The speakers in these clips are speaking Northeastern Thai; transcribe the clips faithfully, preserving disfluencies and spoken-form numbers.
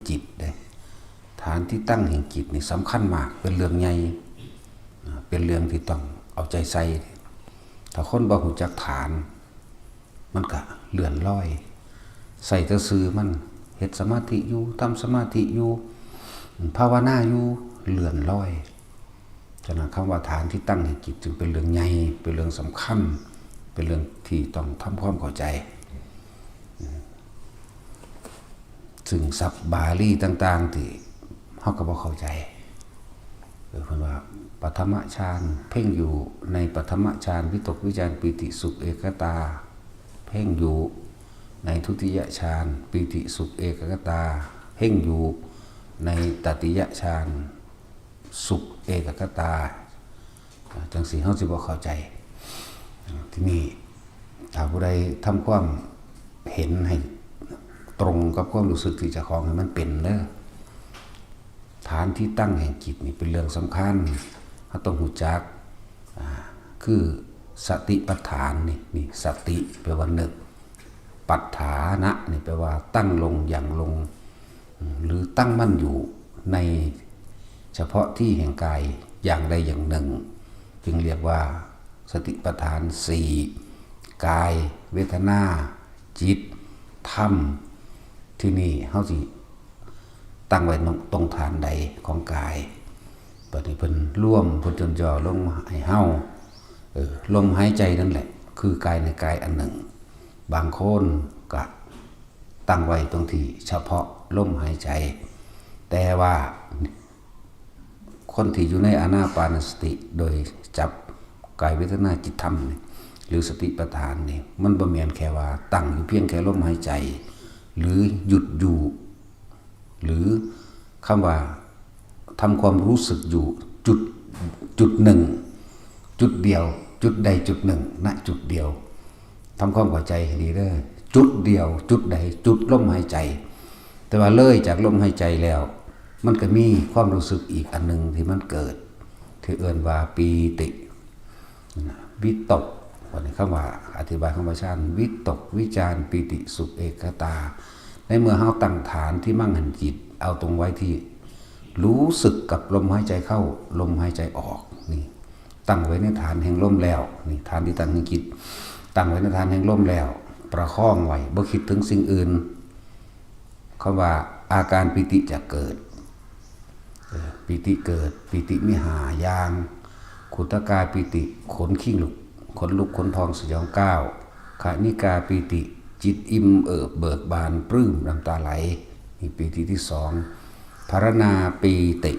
จิตเด้ ฐานที่ตั้งแห่งจิตนี่สำคัญมาก เป็นเรื่องใหญ่ อ่า เป็นเรื่องที่ต้องเอาใจใส่ ถ้าคนบ่รู้จักฐาน มันก็เลื่อนลอย ใส่แต่ซื่อมัน เฮ็ดสมาธิอยู่ ทำสมาธิอยู่ ภาวนาอยู่ เลื่อนลอย ฉะนั้นคำว่าฐานที่ตั้งแห่งจิตจึงเป็นเรื่องใหญ่ เป็นเรื่องสำคัญ เป็นเรื่องที่ต้องทำความเข้าใจ ซึ่งศัพท์บาลีต่างๆ ที่เฮาก็บ่เข้าใจ เออ เพิ่นว่าปฐมฌาน เพ่งอยู่ในปฐมฌาน วิตกวิจารปีติสุขเอกคตา เพ่งอยู่ในทุติยฌาน ปีติสุขเอกคตา เพ่งอยู่ในตติยฌาน สุขเอกคตา อ่า จังซี้เฮาสิบ่เข้าใจ อ่า ทีนี้ถ้าผู้ใดทำความเห็นให้ตรงกับความรู้สึกที่เจ้าของให้มันเป็นเด้อ ฐานที่ตั้งแห่งจิตนี่เป็นเรื่องสำคัญ เฮาต้องรู้จัก อ่า คือสติปัฏฐานนี่ นี่สติแปลว่านึก ปัฏฐานะนี่แปลว่าตั้งลง หยั่งลง หรือตั้งมั่นอยู่ในเฉพาะที่แห่งกายอย่างใดอย่างหนึ่ง จึงเรียกว่าสติปัฏฐานสี่ กาย เวทนา จิต ธรรม ที่นี่เฮาสิตั้งไว้ตรงฐานใดของกาย บัดนี้เพิ่นรวม เพิ่นจนจ่อลงให้เฮา เออ ลมหายใจนั่นแหละ คือกายในกายอันหนึ่ง บางคนก็ตั้งไว้ตรงที่เฉพาะลมหายใจ แต่ว่าคนที่อยู่ในอานาปานสติ โดยจับกายเวทนาจิตธรรมนี่ หรือสติปัฏฐานนี่ มันบ่แม่นแค่ว่าตั้งอยู่เพียงแค่ลมหายใจ หรือหยุดอยู่ หรือคำว่าทำความรู้สึกอยู่จุด จุดหนึ่ง จุดเดียว จุดใดจุดหนึ่ง ณ จุดเดียว ทำความเข้าใจให้ดีเด้อ จุดเดียว จุดใด จุดลมหายใจ แต่ว่าเลยจากลมหายใจแล้ว มันก็มีความรู้สึกอีกอันหนึ่งที่มันเกิด ที่เอิ้นว่าปีติ วิตก วันนี้คำว่า อธิบายคำว่าฌาน วิตก วิจาร ปีติ สุข เอกคตา ในเมื่อเฮาตั้งฐานที่มั่งหันจิต เอาตรงไว้ที่รู้สึกกับลมหายใจเข้า ลมหายใจออก นี่ ตั้งไว้ในฐานแห่งลมแล้ว นี่ ฐานที่ตั้งแห่งจิต ตั้งไว้ในฐานแห่งลมแล้ว ประคองไว้ บ่คิดถึงสิ่งอื่น คำว่าอาการปีติจะเกิด เอ่อ ปีติเกิด ปีติมีห้าอย่าง ขุทกาปีติ ขนคิงลุก ขนลุกขนพองสยองก้าว คณิกาปีติ จิตอิ่มเอิบเบิกบานปลื้มน้ำตาไหล นี่ปีติที่สอง ภารณาปีติ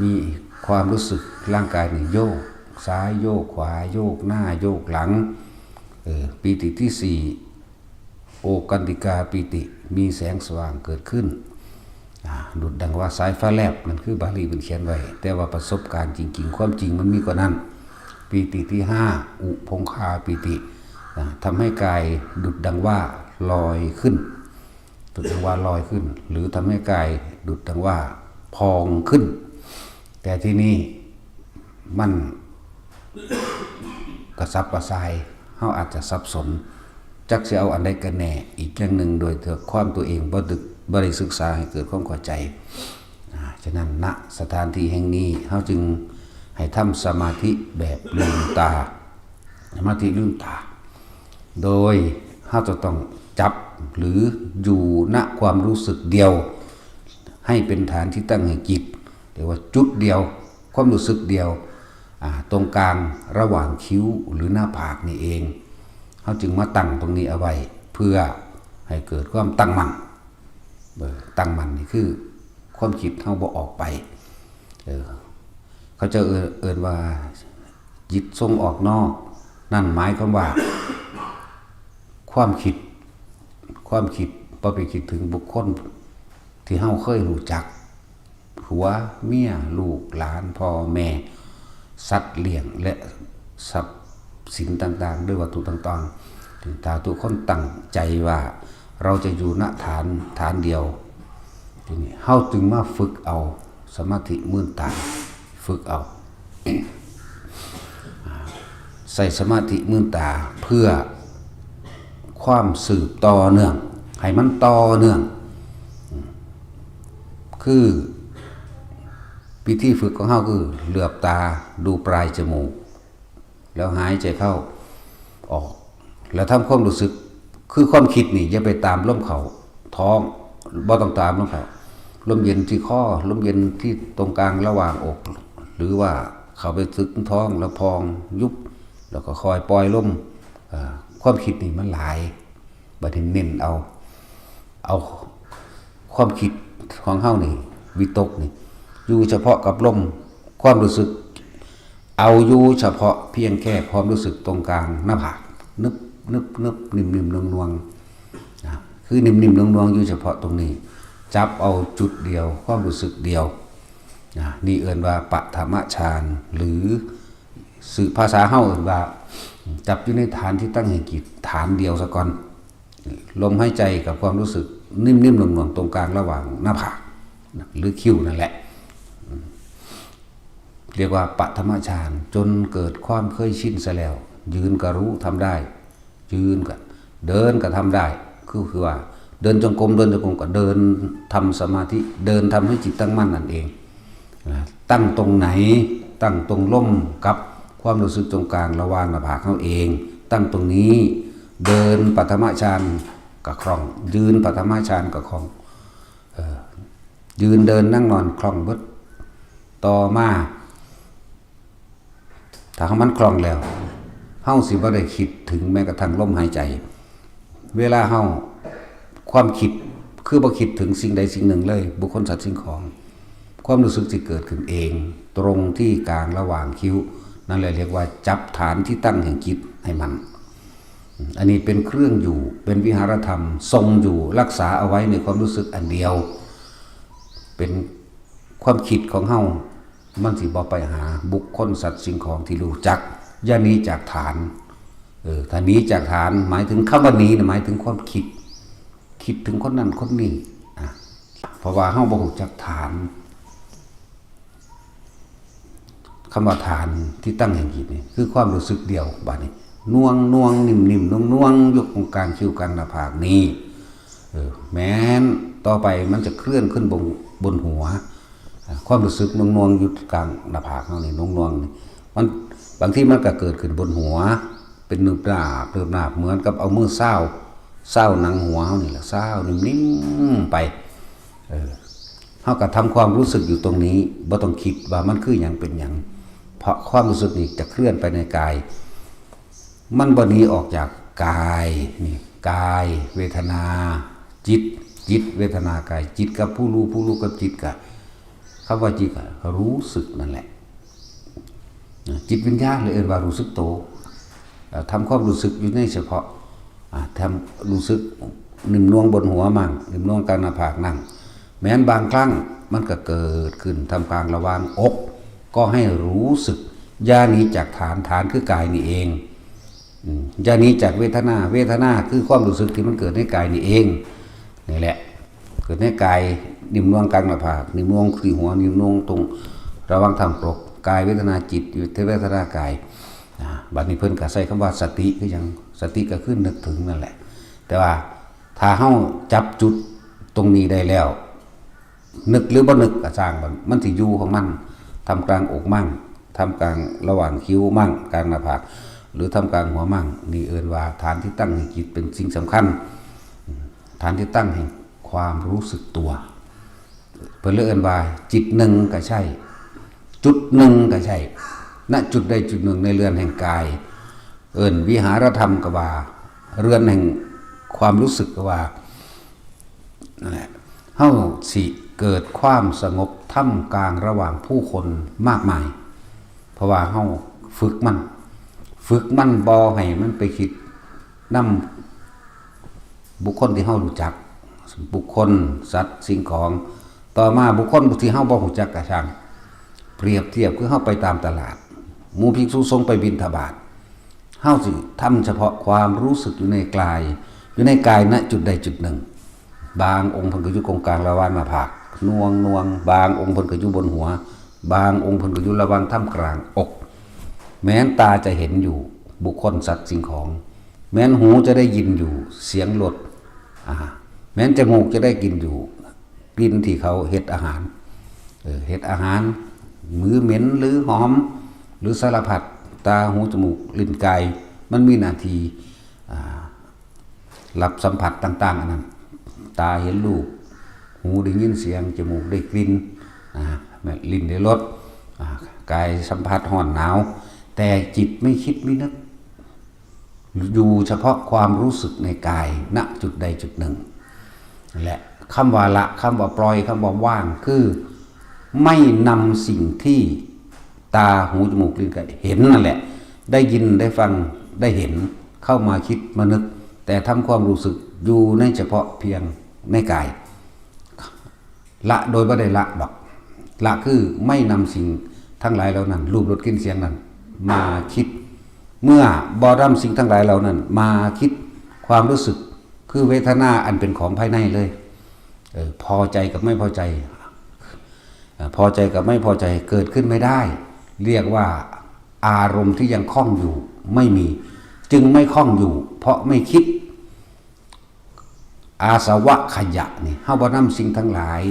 มีความรู้สึกร่างกายนี่โยกซ้ายโยกขวา โยกหน้าโยกหลัง เออ ปีติที่สี่ โอกันติกาปีติ มีแสงสว่างเกิดขึ้น อ่า ดุจดังว่าสายฟ้าแลบ นั่นคือบาลีเพิ่นเขียนไว้ แต่ว่าประสบการณ์จริงๆ ความจริงมันมีกว่านั้น ปีติที่ห้า อุพงคาปีติ อ่า ทำให้กายดุจดังว่าลอยขึ้น ดุจดังว่าลอยขึ้น หรือทำให้กายดุจดังว่าพองขึ้น แต่ที่นี่มันกระสับกระส่าย เฮาอาจจะสับสน จักสิเอาอันใดกันแน่ อีกอย่างหนึ่งโดยเถื่อความตัวเองบ่ดึก บ่ได้ศึกษาให้เกิดความเข้าใจ อ่า ฉะนั้น ณ สถานที่แห่งนี้ เฮาจึงให้ทำสมาธิแบบลืมตา สมาธิลืมตา โดยเฮาจะต้องจับหรืออยู่ ณ ความรู้สึกเดียว ให้เป็นฐานที่ตั้งแห่งจิต เรียกว่าจุดเดียว ความรู้สึกเดียว อ่า ตรงกลางระหว่างคิ้วหรือหน้าผากนี่เอง เฮาจึงมาตั้งตรงนี้เอาไว้ เพื่อให้เกิดความตั้งมั่น เออ ตั้งมั่นนี่คือความคิดเฮาบ่ออกไป เออ เขาเจ้าเอิ้น เอิ้นว่าจิตส่งออกนอก นั่นหมายความว่า ความคิด ความคิดบ่ไปคิดถึงบุคคลที่เฮาเคยรู้จัก ผัว เมีย ลูก หลาน พ่อ แม่ สัตว์เลี้ยง และทรัพย์สินต่างๆ หรือวัตถุต่างๆ ถ้าทุกคนตั้งใจว่าเราจะอยู่ ณ ฐาน ฐานเดียว ทีนี้เฮาจึงมาฝึกเอาสมาธิมืนตา ฝึกเอา ใส่สมาธิมืนตาเพื่อความสืบต่อเนื่อง ให้มันต่อเนื่อง คือวิธีฝึกของเฮาคือเหลือบตาดูปลายจมูก แล้วหายใจเข้าออก แล้วทำความรู้สึก คือความคิดนี่อย่าไปตามลมเข้าท้อง บ่ต้องตามลมเข้า ลมเย็นที่คอ ลมเย็นที่ตรงกลางระหว่างอก หรือว่าเข้าไปถึงท้องแล้วพองยุบ แล้วก็ค่อยปล่อยลม เอ่อ ความคิดนี่มันหลาย บัดนี้เน้นเอา เอาความคิดของเฮานี่ วิตกนี่ อยู่เฉพาะกับลม ความรู้สึก เอาอยู่เฉพาะเพียงแค่ความรู้สึกตรงกลางหน้าผาก นึบนึบนึบ นิ่มนิ่มนวลนวลนะ คือนิ่มนิ่มนวลนวลอยู่เฉพาะตรงนี้ จับเอาจุดเดียว ความรู้สึกเดียวนะ นี่เอิ้นว่าปฐมฌาน หรือสื่อภาษาเฮาเอิ้นว่า จับอยู่ในฐานที่ตั้งแห่งจิต ฐานเดียวซะก่อน ลมหายใจกับความรู้สึกนิ่มๆหน่วงๆตรงกลางระหว่างหน้าผากหรือคิ้วนั่นแหละ เรียกว่าปฐมฌาน จนเกิดความเคยชินซะแล้ว ยืนก็รู้ทำได้ ยืนก็ เดินก็ทำได้ คือคือว่า เดินจงกรม เดินจงกรมก็เดินทำสมาธิ เดินทำให้จิตตั้งมั่นนั่นเองนะ ตั้งตรงไหน ตั้งตรงลมกับความรู้สึกตรงกลางระหว่างหน้าผากเฮาเอง ตั้งตรงนี้ เดินปฐมฌานก็คล่อง ยืนปฐมฌานก็คล่อง เออ ยืนเดินนั่งนอนคล่องเบิด ต่อมา ถ้ามันคล่องแล้ว เฮาสิบ่ได้คิดถึงแม้กระทั่งลมหายใจ เวลาเฮา ความคิด คือบ่คิดถึงสิ่งใดสิ่งหนึ่งเลย บุคคลสัตว์สิ่งของ ความรู้สึกสิเกิดขึ้นเอง ตรงที่กลางระหว่างคิ้ว นั่นแหละเรียกว่าจับฐานที่ตั้งแห่งจิตให้มั่น อันนี้เป็นเครื่องอยู่ เป็นวิหารธรรม ทรงอยู่ รักษาเอาไว้ในความรู้สึกอันเดียว เป็นความคิดของเฮา มันสิบ่ไปหาบุคคลสัตว์สิ่งของที่รู้จัก อย่าหนีจากฐาน เออ ถ้าหนีจากฐาน หมายถึงคำว่าหนีนะ หมายถึงความคิด คิดถึงคนนั้นคนนี้ อ่ะ เพราะว่าเฮาบ่รู้จักฐาน คำว่าฐานที่ตั้งแห่งจิตนี่ คือความรู้สึกเดียว บัดนี้ นวงนวงนิ่มนิ่มนวงนวงอยู่ตรงกลางคิ้วกลางหน้าผากนี่ เออ แม้นต่อไปมันจะเคลื่อนขึ้นบน บนหัว อ่ะ ความรู้สึกนวงนวงอยู่กลางหน้าผากเฮานี่ นวงนวงนี่ มัน บางทีมันก็เกิดขึ้นบนหัว เป็นนึบนาบนึบนาบ เหมือนกับเอามือซาว ซาวหนังหัวเฮานี่แหละ ซาวนิ่มๆไป เออ เฮาก็ทำความรู้สึกอยู่ตรงนี้ บ่ต้องคิดว่ามันคือหยังเป็นหยัง เพราะความรู้สึกนี้จะเคลื่อนไปในกาย มันบ่หนีออกจากกาย นี่ กาย เวทนา จิต จิต เวทนา กาย จิตกับผู้รู้ ผู้รู้กับจิตก็ คำว่าจิตก็รู้สึกนั่นแหละ จิตวิญญาณเลยเอิ้นว่ารู้สึกโต เอ่อ ทำความรู้สึกอยู่ในเฉพาะ อ่า ทำรู้สึกนิ่มนวลบนหัวมั่ง นิ่มนวลกลางหน้าผากนั่ง แม้นบางครั้งมันก็เกิดขึ้นท่ามกลางระหว่างอก ก็ให้รู้สึก อย่าหนีจากฐาน ฐานคือกายนี่เอง อืม อย่าหนีจากเวทนา เวทนาคือความรู้สึกที่มันเกิดในกายนี่เอง นี่แหละ เกิดในกาย นิ่มนวลกลางหน้าผาก นิ่มนวลที่หัว นิ่มนวลตรงระหว่างท่ามกลางกาย เวทนาจิต เวทนากาย อ่า บัดนี้เพิ่นก็ใช้คำว่าสติ คือหยัง สติก็คือนึกถึงนั่นแหละ แต่ว่าถ้าเฮาจับจุดตรงนี้ได้แล้ว นึกหรือบ่นึกก็ช่างมัน มันสิอยู่ของมัน ท่ามกลางอกมั่ง ท่ามกลางระหว่างคิ้วมั่ง กลางหน้าผาก หรือท่ามกลางหัวมั่ง นี่เอิ้นว่าฐานที่ตั้งแห่งจิตเป็นสิ่งสำคัญ ฐานที่ตั้งแห่งความรู้สึกตัว เพิ่นเลยเอิ้นว่าจิตหนึ่งก็ใช่ จุดหนึ่งก็ใช่ ณ จุดใดจุดหนึ่งในเรือนแห่งกาย เอิ้นวิหารธรรมก็ว่า เรือนแห่งความรู้สึกก็ว่า นั่นแหละ เฮาสิเกิดความสงบท่ามกลางระหว่างผู้คนมากมาย เพราะว่าเฮาฝึกมัน ฝึกมันบ่ให้มันไปคิดนำบุคคลที่เฮารู้จัก บุคคล สัตว์ สิ่งของ ต่อมาบุคคลที่เฮาบ่รู้จักก็ช่าง เปรียบเทียบคือเฮาไปตามตลาด หมู่ภิกษุสงฆ์ไปบิณฑบาต เฮาสิทำเฉพาะความรู้สึกอยู่ในกาย อยู่ในกาย ณ จุดใดจุดหนึ่ง บางองค์เพิ่นก็อยู่ตรงกลางระหว่างหน้าผาก นวงนวง บางองค์เพิ่นก็อยู่บนหัว บางองค์เพิ่นก็อยู่ระหว่างท่ามกลางอก แม้นตาจะเห็นอยู่บุคคล สัตว์ สิ่งของ แม้นหูจะได้ยินอยู่เสียงรถ อ่า แม้นจมูกจะได้กลิ่นอยู่ กลิ่นที่เขาเฮ็ดอาหาร เออ เฮ็ดอาหาร หรือเหม็น หรือหอม หรือสารพัด ตา หู จมูก ลิ้น กาย มันมีหน้าที่ อ่า รับสัมผัสต่างๆ อันนั้น ตาเห็นรูป หูได้ยินเสียง จมูกได้กลิ่น อ่า แม่น ลิ้นได้รส อ่า กายสัมผัสร้อนหนาว แต่จิตไม่คิดไม่นึก อยู่เฉพาะความรู้สึกในกาย ณ จุดใดจุดหนึ่ง และคำว่าละ คำว่าปล่อย คำว่าว่าง คือไม่นำสิ่งที่ตา หู จมูก ลิ้น กาย เห็นนั่นแหละ ได้ยิน ได้ฟัง ได้เห็น เข้ามาคิด มานึก แต่ทำความรู้สึกอยู่ในเฉพาะเพียงในกาย ละโดยบ่ได้ละดอก ละคือไม่นำสิ่งทั้งหลายเหล่านั้น รูป รส กลิ่น เสียงนั้น มาคิด เมื่อบ่นำสิ่งทั้งหลายเหล่านั้น มาคิด ความรู้สึก คือเวทนาอันเป็นของภายในเลย เออ พอใจกับไม่พอใจ เอ่อ พอใจกับไม่พอใจเกิดขึ้นไม่ได้ เรียกว่าอารมณ์ที่ยังคล้องอยู่ไม่มี จึงไม่คล้องอยู่ เพราะไม่คิด อาสวะขยะนี่ เฮาบ่นำสิ่งทั้งหลาย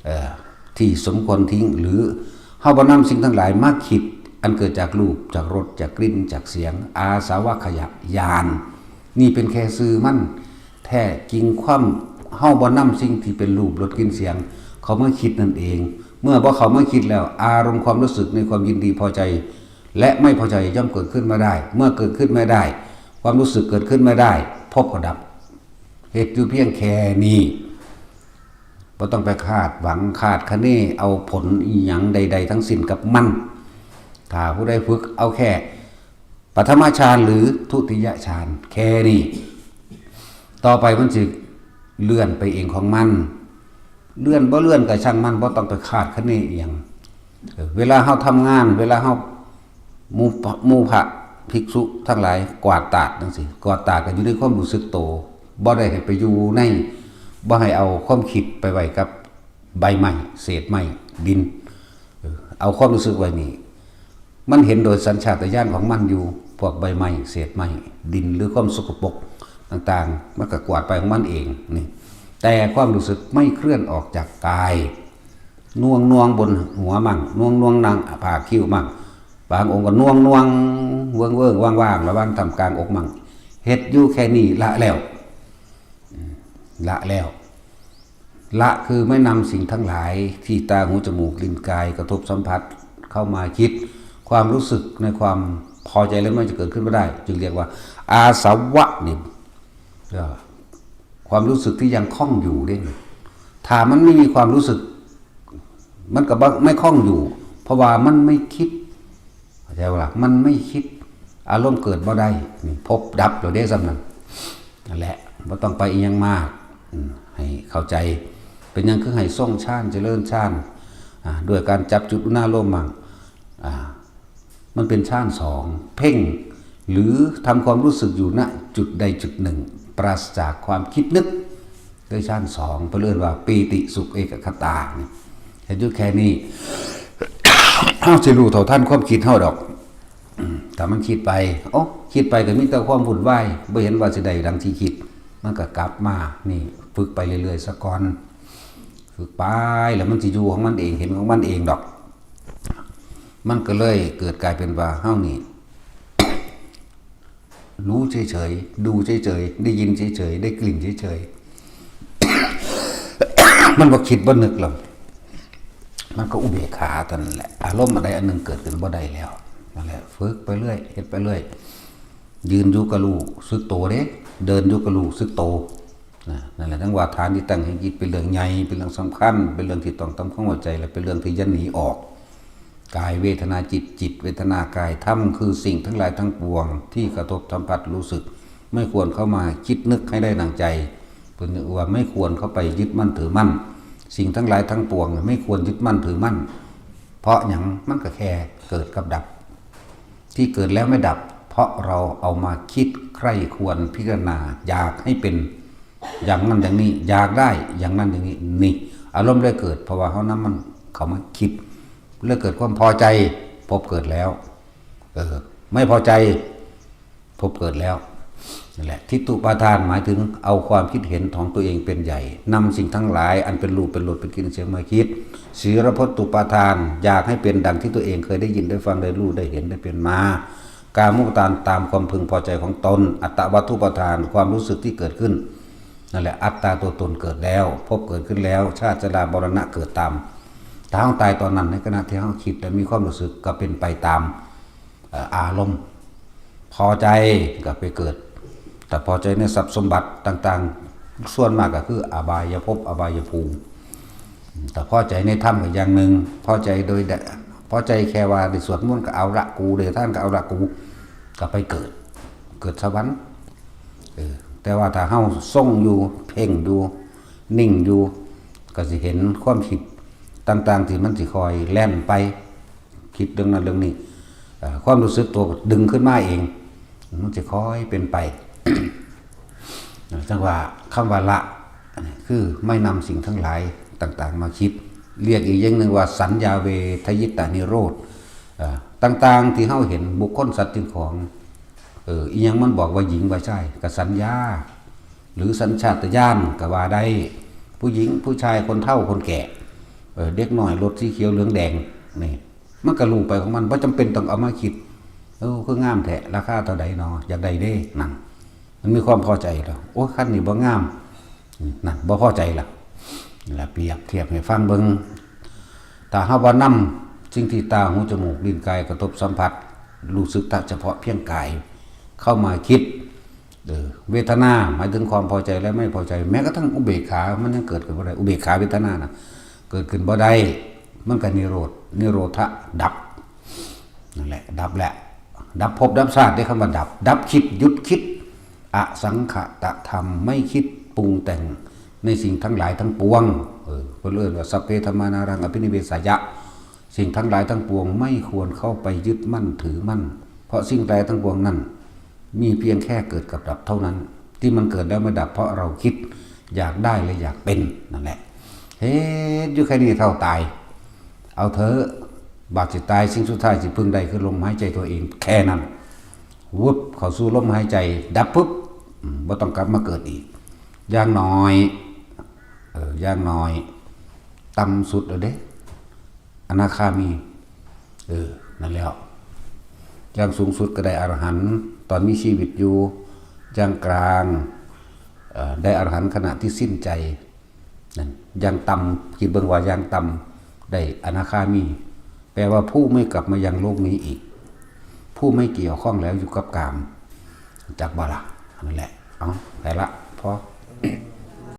เอ่อ ที่สมควรทิ้ง หรือเฮาบ่นำสิ่งทั้งหลายมาคิด อันเกิดจากรูป จากรส จากกลิ่น จากเสียง อาสวะขยะ ญาณ นี่เป็นแค่ชื่อมัน แท้จริงความ เฮาบ่นำสิ่งที่เป็นรูป รส กลิ่น เสียง เข้ามาคิดนั่นเอง เมื่อบ่เข้ามาคิดแล้ว อารมณ์ความรู้สึกในความยินดีพอใจ และไม่พอใจย่อมเกิดขึ้นมาได้ เมื่อเกิดขึ้นมาได้ ความรู้สึกเกิดขึ้นมาได้ ภพก็ดับ เฮ็ดอยู่เพียงแค่นี้ บ่ต้องไปคาดหวังคาดคะเนเอาผลอีหยังใดๆทั้งสิ้นกับมัน ถ้าผู้ใดฝึกเอาแค่ปฐมฌานหรือทุติยฌานแค่นี้ ต่อไปมันสิเลื่อนไปเองของมัน เลื่อนบ่เลื่อนก็ช่างมัน บ่ต้องไปคาดคะเนอีหยัง เออ เวลาเฮาทำงาน เวลาเฮา หมู่พระ หมู่พระภิกษุทั้งหลายกวาดตาดจังซี่ กวาดตาดก็อยู่ในความรู้สึกโต บ่ได้ให้ไปอยู่ใน บ่ให้เอาความคิดไปไว้กับใบไม้ เศษไม้ ดิน เออ เอาความรู้สึกไว้นี่ มันเห็นโดยสัญชาตญาณของมันอยู่ พวกใบไม้ เศษไม้ ดิน หรือความสกปรกต่างๆ มันก็กวาดไปของมันเองนี่ แต่ความรู้สึกไม่เคลื่อนออกจากกาย น่วงน่วงบนหัวมั่ง น่วงน่วงนางผากคิ้วมั่ง บางองค์ก็น่วงน่วงเวิ้งเวิ้งว่างๆ ระหว่างท่ามกลางอกมั่ง เฮ็ดอยู่แค่นี้ละแล้ว อืม ละแล้ว ละคือไม่นำสิ่งทั้งหลายที่ตา หู จมูก ลิ้น กายกระทบสัมผัสเข้ามาคิด ความรู้สึกในความพอใจและไม่จะเกิดขึ้นไม่ได้ จึงเรียกว่าอาสวะนี่ เอ่อ ความรู้สึกที่ยังคล้องอยู่เนี่ย ถ้ามันไม่มีความรู้สึก มันก็บ่ ไม่คล้องอยู่ เพราะว่ามันไม่คิด เข้าใจบ่ล่ะ มันไม่คิด อารมณ์เกิดบ่ได้ นี่ภพดับแล้วเด้ ส่ำนั้น นั่นแหละ บ่ต้องไปอีหยังมาก อืม ให้เข้าใจ เป็นหยังคือให้ทรงฌาน เจริญฌาน อ่า ด้วยการจับจุดอุณาโลมมั่ง อ่า มันเป็นฌานสอง เพ่ง หรือทำความรู้สึกอยู่ ณ จุดใดจุดหนึ่ง ปราศจากความคิดนึก ด้วยฌานสอง เพิ่นเอิ้นว่าปีติสุขเอกคตานี่ เฮ็ดอยู่แค่นี้ เฮาสิรู้เท่าทันความคิดเฮาดอก อืม ถ้ามันคิดไป โอ้ คิดไปก็มีแต่ความวุ่นวาย บ่เห็นว่าสิได้ดังที่คิด มันก็กลับมา นี่ ฝึกไปเรื่อยๆ ซะก่อน ฝึกไป แล้วมันสิอยู่ของมันเอง เห็นของมันเองดอก มันก็เลยเกิดกลายเป็นว่าเฮานี่ รู้เฉยๆ ดูเฉยๆ ได้ยินเฉยๆ ได้กลิ่นเฉยๆ มันบ่คิดบ่นึกหรอก มันก็อุเบกขาเท่านั้นแหละ อารมณ์อันใดอันหนึ่งเกิดขึ้นบ่ได้แล้ว นั่นแหละ ฝึกไปเรื่อย เฮ็ดไปเรื่อย ยืนอยู่ก็รู้สึกโตเด้ เดินอยู่ก็รู้สึกโต นะ นั่นแหละ จั่งว่าฐานที่ตั้งแห่งจิตเป็นเรื่องใหญ่ เป็นเรื่องสำคัญ เป็นเรื่องที่ต้องทำความเข้าใจ และเป็นเรื่องที่อย่าหนีออก กายเวทนาจิต จิตเวทนากาย ธรรมคือสิ่งทั้งหลายทั้งปวงที่กระทบสัมผัสรู้สึก ไม่ควรเข้ามาคิดนึกให้ได้ดังใจ เพิ่นว่าไม่ควรเข้าไปยึดมั่นถือมั่น สิ่งทั้งหลายทั้งปวงไม่ควรยึดมั่นถือมั่น เพราะหยัง มันก็แค่เกิดกับดับ ที่เกิดแล้วไม่ดับ เพราะเราเอามาคิดใคร่ครวญพิจารณา อยากให้เป็นอย่างนั้นอย่างนี้ อยากได้อย่างนั้นอย่างนี้ นี่ อารมณ์เลยเกิด เพราะว่าเฮานำมันเข้ามาคิด เลยเกิดความพอใจ ภพเกิดแล้ว เออ ไม่พอใจ ภพเกิดแล้ว นั่นแหละ ทิฏฐุปาทานหมายถึงเอาความคิดเห็นของตัวเองเป็นใหญ่ นำสิ่งทั้งหลายอันเป็นรูปเป็นรสเป็นกลิ่นเสียงมาคิด สีลพัตตุปาทาน อยากให้เป็นดังที่ตัวเองเคยได้ยินได้ฟังได้รู้ได้เห็นได้เป็นมา กามุปาทาน ตามความพึงพอใจของตน อัตตวัตถุปาทาน ความรู้สึกที่เกิดขึ้น นั่นแหละ อัตตาตัวตนเกิดแล้ว ภพเกิดขึ้นแล้ว ชาติชรามรณะเกิดตาม ถ้าเราตายตอนนั้น ในขณะที่เราคิดและมีความรู้สึกก็เป็นไปตาม เอ่อ อารมณ์ พอใจก็ไปเกิด แต่พอใจในทรัพย์สมบัติต่างๆ ส่วนมากก็คืออบายภพ อบายภูมิ แต่พอใจในธรรมก็อย่างหนึ่ง พอใจโดยได้ พอใจแค่ว่าได้สวดมนต์ก็เอาละกู ได้ทานก็เอาละกู ก็ไปเกิด เกิดสวรรค์ เออ แต่ว่าถ้าเฮาทรงอยู่ เพ่งอยู่ นิ่งอยู่ ก็สิเห็นความคิดต่างๆ ที่มันสิคอยแล่นไป คิดเรื่องนั้นเรื่องนี้ เอ่อ ความรู้สึกตัวก็ดึงขึ้นมาเอง มันจะคอยเป็นไป จังว่าคำว่าละ คือไม่นำสิ่งทั้งหลายต่างๆ มาคิด เรียกอีกอย่างหนึ่งว่าสัญญาเวทยิตานิโรธ เอ่อ ต่างๆ ที่เฮาเห็นบุคคลสัตว์สิ่งของ เออ อีหยังมันบอกว่าหญิงว่าชาย ก็สัญญา หรือสัญชาตญาณก็ว่าได้ ผู้หญิงผู้ชาย คนเฒ่าคนแก่ เออ เด็กน้อย รถสีเขียวเหลืองแดง นี่ มันก็รู้ไปของมัน บ่จำเป็นต้องเอามาคิด เออ คืองามแท้ ราคาเท่าใดหนอ อยากได้เด้ นั่น มันมีความพอใจแล้ว โอ้ย คันนี้บ่งาม นั่น บ่พอใจละ และเปรียบเทียบให้ฟังเบิ่ง ถ้าเฮาว่านำสิ่งที่ตา หู จมูก ลิ้น กาย กระทบสัมผัส รู้สึกแต่เฉพาะเพียงกาย เข้ามาคิด เออ เวทนาหมายถึงความพอใจและไม่พอใจ แม้กระทั่งอุเบกขา มันยังเกิดขึ้นบ่ได้ อุเบกขาเวทนานะ เกิดขึ้นบ่ได้ มันก็นิโรธ นิโรธะดับ นั่นแหละ ดับแหละ ดับภพดับชาติ ได้คำว่าดับ ดับคิด หยุดคิด อสังขตธรรม ไม่คิดปรุงแต่งในสิ่งทั้งหลายทั้งปวง เออ เพิ่นเอิ้นว่า สัพเพธัมมานารังอภินิเวสายะ สิ่งทั้งหลายทั้งปวงไม่ควรเข้าไปยึดมั่นถือมั่น เพราะสิ่งใดทั้งปวงนั้น มีเพียงแค่เกิดกับดับเท่านั้น ที่มันเกิดแล้วมาดับเพราะเราคิดอยากได้และอยากเป็น นั่นแหละ เฮ็ดอยู่แค่นี้เท่าตาย เอาเถอะ บาดสิตาย สิ่งสุดท้ายสิพึ่งได้คือลมหายใจตัวเอง แค่นั้น วุบเข้าสู่ลมหายใจ ดับปุ๊บ อืม บ่ต้องกลับมาเกิดอีก อย่างน้อย เออ อย่างน้อย ต่ำสุดแล้วเด้ อนาคามี เออ นั่นแล้ว อย่างสูงสุดก็ได้อรหันต์ตอนมีชีวิตอยู่ อย่างกลาง เอ่อ ได้อรหันต์ขณะที่สิ้นใจ นั่น อย่างต่ำ คิดเบิ่งว่าอย่างต่ำ ได้อนาคามี แปลว่าผู้ไม่กลับมายังโลกนี้อีก ผู้ไม่เกี่ยวข้องแล้วอยู่กับกาม จักบ่ล่ะ นั่นแหละ เอา ไปละ พอ